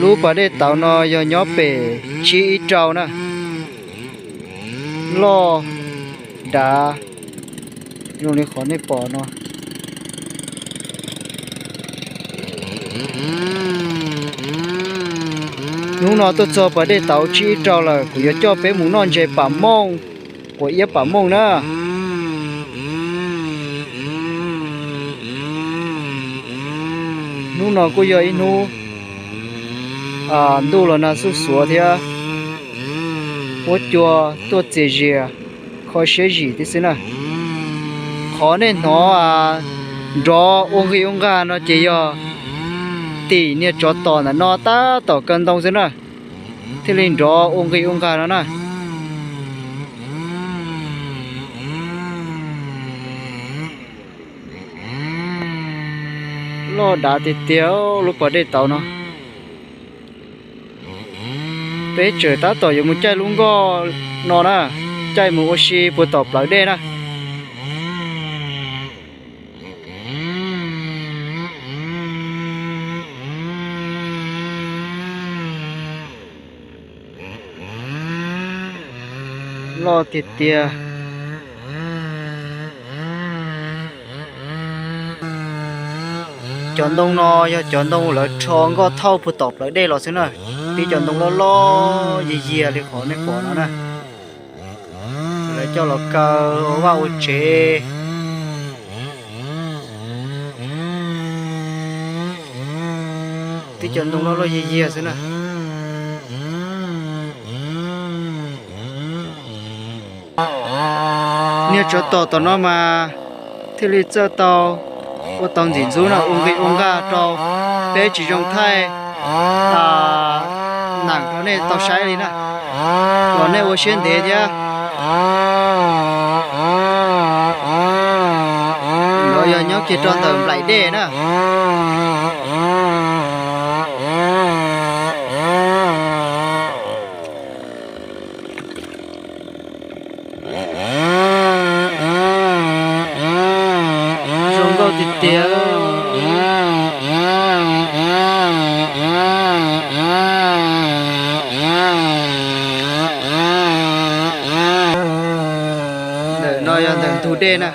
Lub pas dej tauv no yog nyob pem tsib ib rau na. Loj dav zoo li qhov nej pom no. Hnub no tuaj txog pas dej tauv tsib ib rau lawm, kuv yuav coj peb mus noj ntses pam mooj, quav iab pam mooj na. Hnub no kuj yog ib hnub ntuj los nag xuj xuav thiab huab cua tuaj txias zias, kho siab zim tib xwb na. Qhov nej hnov nrov ua nqi ua nqag no ces yog tim niag tsov tom ntawm no tab tom kaw ntoo xwb na, thiaj li nrov ua nqi ua nqag no na. Loj dav tiag tiag lub pas dej tauv no. Peb tseem tab tom yuav mus caij lub nkoj no na, caij mus ua si puag tom plawv dej na. Loj tiag tiag. Cov ntoo no yog cov ntoo lawv rho nkoj thauj puag tom plawv dej los xwb na. Tib cov ntoo loj loj yiag yiag li qhov nej pom no na, lawv coj los kaw ua vaj ua tsev. Tib cov ntoo loj loj yiag yiag xwb na. Niag tsov tom tom no mas thiaj li txawj tau ua tau ntxim ntxub no, ua nqi ua nqaj rau peb tsis zoo thaij neem rau nej tau saib li na, los nej ua siab ntev thiab. Los yog nyob kiag rau ntawm nplaim dej na. Zoo nkauj tiag tiag. Ntawm no yog ntawm ntug dej na.